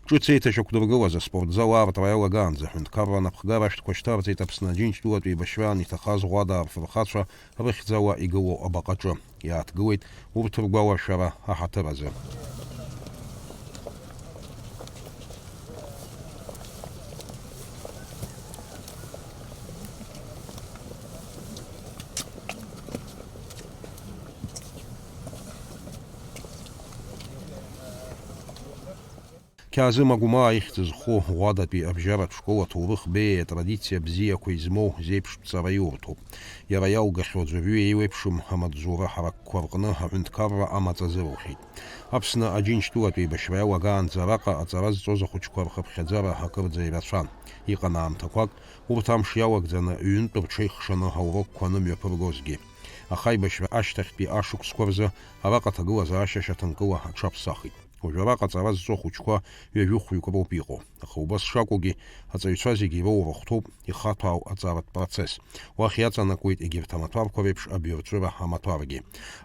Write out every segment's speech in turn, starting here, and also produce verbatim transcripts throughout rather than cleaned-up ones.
Ҿыц еиҭашьақәдыргылаз аспортзал аартра иалагаанӡа аҳәынҭқарра анапхгара ашәҭқәа шьҭарҵеит Аԥсны Аџьынџьтәылатә еибашьраан иҭахаз Ӷәада афырхацәа рыхьӡала игылоу абаҟаҿы. Иааҭгылеит урҭ ргәаларшәара аҳаҭыр азы. Қьаазым Агәмаа ихьӡ зху Ӷәадатәи абжьаратә школ аҭоурых беиа атрадициа бзиақәа измоу зеиԥштә ҵара иурҭоуп. Иара иалгахьоу аӡәырҩы еиуеиԥшым амаҵзура ҳаракқәа рҟны аҳәынҭқарра амаҵ азырухьеит. Аԥсны Аџьынџьтәылатә еибашьра иалагаанӡа араҟа аҵара зҵоз ахәыҷқәа рхыԥхьаӡара акырӡа ирацәан. Иҟан аамҭақәак, урҭ амш иалагӡаны ҩынтә рҽеихшаны аурокқәа анымҩаԥыргозгьы. Аха аибашьра ашьҭахьтәи ашықәсқәа рзы араҟа аҭагылазаашьа шьаҭанкыла аҽаԥсахит. Уажәы араҟа аҵара зҵо ахәыҷқәа ҩажәи хәҩык роуп иҟоу. Аха убас шакәугьы, аҵаҩцәа зегьы ироур ахәҭоуп ихаҭәаау аҵаратә процесс. Уахь иаҵанакуеит егьырҭ амаҭәарқәа реиԥш абаҩрҵәыра амаҭәаргьы.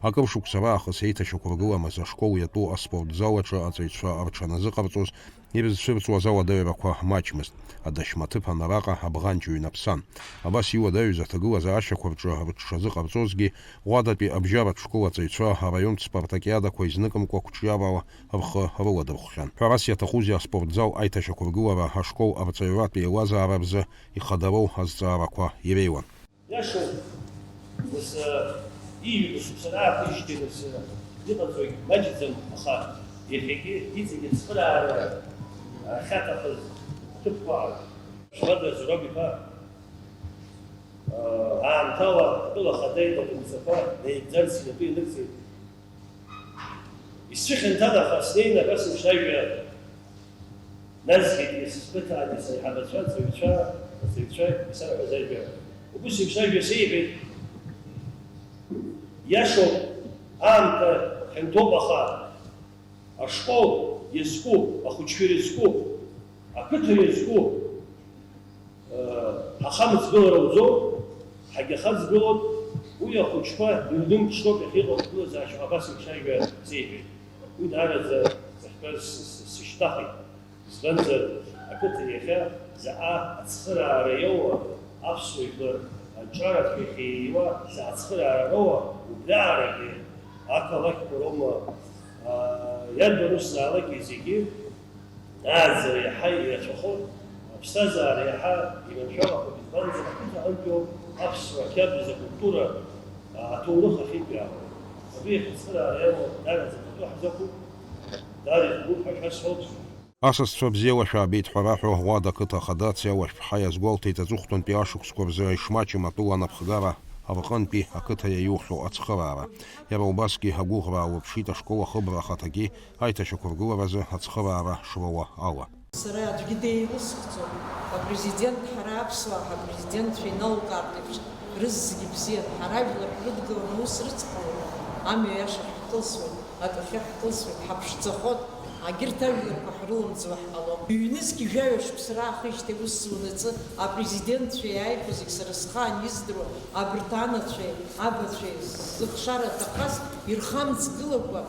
Акыр шықәса раахыс еиҭашьақәыргыламыз ашкол иатәу аспортзал аҿы аҵаҩцәа рҽаназыҟарҵоз, ирызцәырҵуаз ауадаҩрақәа маҷмызт. Адашьмаҭыԥан араҟа абӷанҷ ҩнаԥсан. Абас иуадаҩыз аҭагылазаашьақәа рҿы рыҽшазыҟарҵозгьы, Ӷәадатәи абжьаратә школ аҵаҩцәа араионтә спартакиадақәа изныкымкәа қәҿиарала рхы рыладырхәхьан. Ҳәарас иаҭахузеи аспортзал аиҭашьақәыргылара ашкол арҵаҩратә еилазаара рзы ихадароу азҵаарақәа иреиуан. Иашоуп, нас, иҩны шықәса раахижьҭеи, нас, иҟаҵоигь маҷӡам, аха иахьагьы иҵегь ацхыраара ахьаҭахыз аҭыԥқәа ала. Шьмаҭ Зураб-иԥа, аамҭала атәыла ахада иҭахымцақәа наигӡарц инапы инагӡеит. Исцәыхьанҭан, аха снеины абас еиԥш ажәа назгеит, сқыҭан саиҳабацәа, аҵаҩцәа, аҵаҩцәа исарҳәаз ажәа. Убыс еиԥш ажәа сеиҳәеит. Иашоуп, аамҭа хьанҭоуп, аха ашкол иазку, ахәыҷқәа ирызку, ақыҭа иазку, Ҳахамҵгылара уӡом, ҳагьахаҵгылоит, уи ахәыҷқәа ирнымԥшроуп иахьыҟоу аҭагылазаашьа ҳәа абас еиԥш ажәа сеиҳәеит. Уи даараӡа сахьтәаз с-, с-, сышьҭахит. Избанзар, ақыҭа иахьа заҟа ацхыраара иоуа, аԥсуа жәлар аҿарацәа иахьеиуа заҟа ацхыраара роуа, убриаарагьы ақалақьқәа роума, аа, иарбан усзаалакгьы зегьы Ааӡара иаҳа ирацәахоит, аԥсҭазаара иаҳа иманшәалахоит, избанзар, ақыҭа аҟынтәиоуп аԥсуа қьабз, акультура, аҭоурых ахьынтәаауа. Абри иахьацхыраара иамоу даараӡа пату ҳзақәуп, даара иҭабуп ҳәа шәасҳәоит. Асасцәа бзиала шәаабеит ҳәа раҳәо, Ӷәада ақыҭа ахадаци Алашәԥҳа иазгәалҭеит аҵыхәтәантәи ашықәсқәа рзы аишмаҷым атәыла анапхгара рҟынтәи ақыҭа иаиухьоу ацхыраара. Иара убасгьы агәыӷра аалырԥшит ашкол ахыбра ахаҭагьы аиҭашьақәыргыларазы ацхыраара шроуа ала. Сара аӡәгьы деилыскӡом. Апрезидент ҳара аԥсуаа ҳапрезидентцәа иналкаартә еиԥш, рызегьы бзиан, ҳара ажәлар ҳрыдгыланы аус рыцҳауеит, амҩа иаша ҳкылсуеит, атәахьы ҳкылсуеит, ҳаԥшӡахоит, агьырҭ ажәларқәа ҳрыламӡуа ҳҟалом. Ҩнызқь жәаҩа шықәса раахижьҭеи ус зунаҵы апрезидентцәа иааиқәа зегь сара схаан издыруа абырҭ анацәеи абацәеи зыхшара аҭахаз ирхамҵгылакәа,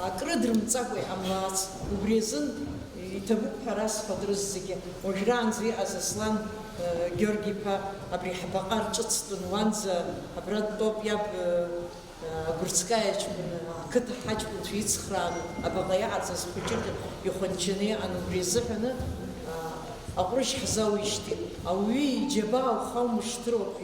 акрыдрымҵакәа иҟамлац. Убри азын иҭабуп ҳәа расҳәоит рызегьы. Уажәраанӡа иҟаз Аслан, э, Георги-иԥа абри ҳбаҟа рҿыцтәын, уанӡа абра дтәоуп иаб, э, Гурцкаиа ҷкәын, ақыҭа ҳаҷкәынцәа ицхрааны абаҟа иҟарҵаз хәыҷык ихәанчаны иҟан, убри азыҳәаны, а, аҟәрышь ҳзауижьҭеи, ауаҩы иџьабаа ухаумышҭыроуп,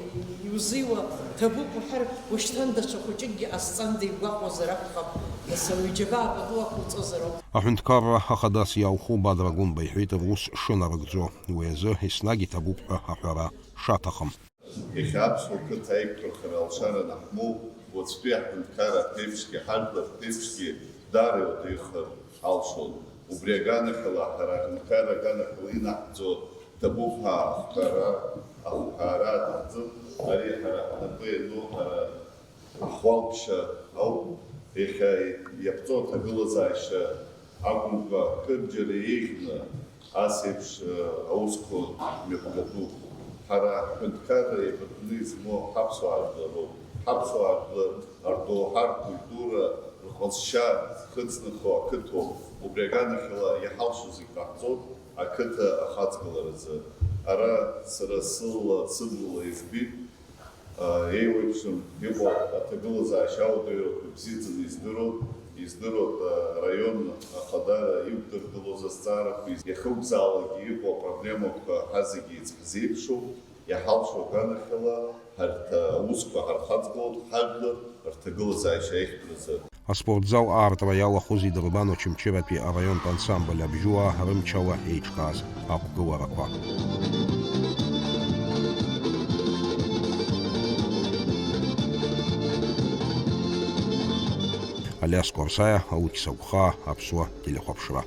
иузиуа ҭабуп уҳәар, ушьҭан даҽа хәыҷыкгьы ҟасҵан, дигәаҟуазар акәхап, нас ауаҩы иџьабаа пату ақәылҵозар ауп. Аҳәынҭқарра ахадас иалху Бадра Гәымба иҳәеит рус шынарыгӡо, уи азы еснагь иҭабуп ҳәа аҳәара шаҭахым. Иахьа аԥсуа қыҭа аиқәшәахара алшара анаҳмоу, уаҵәтәи аҳәынҭқар аԥеиԥшгьы, ҳажәлар рԥеиԥшгьы даара иуадаҩхар алшон. Убри аганахьала, ҳара аҳәынҭқарра аганахьала инаҳҵо ҭабуп ҳәа ахҳәара, ахҳәаара аҭахӡам. Ари ҳара ҳнапы иану ҳара ҳуалԥшьа ауп. Иахьа иаԥҵоу аҭагылазаашьа акәымкәа, акырџьара еиӷьны ас еиԥш, э, аусқәа мҩаԥгатәуп. Ҳара ҳҳәынҭқарра еибакны измоу ҳаԥсуаа жәлароуп. Ҳаԥсуаа жәлар рдоуҳа, ркультура, рҟазшьа хыҵнахуа ақыҭоуп. Убри аганахьала иҳалшо зегь ҟаҳҵоит ақыҭа ахаҵгыларазы. Ара сара сыла, сыблала избеит, а, еиуеиԥшым иҟоу аҭагылазаашьа ауадаҩрақәа бзиаӡаны издыруан, издыруан, а, араион ахадара иқәдыргылоз азҵаарақәа, иахьакәзаалакгьы иҟоу апроблемақәа ҳа зегьы еиҵбы ҳзеиԥшуп. Иҳалшо аганахьала, ҳарҭ аусқәа ҳархаҵгылоит ҳажәлар рҭагылазаашьа аихтәразы. Аспортзал аартра иалахәыз идырбан Очамчыратәи араионтә ансамбль Абжьуаа рымчала еиҿкааз ақәгыларақәа. Алиас Қәарсаиа, Алықьса Гәхаа, Аԥсуа телехәаԥшра.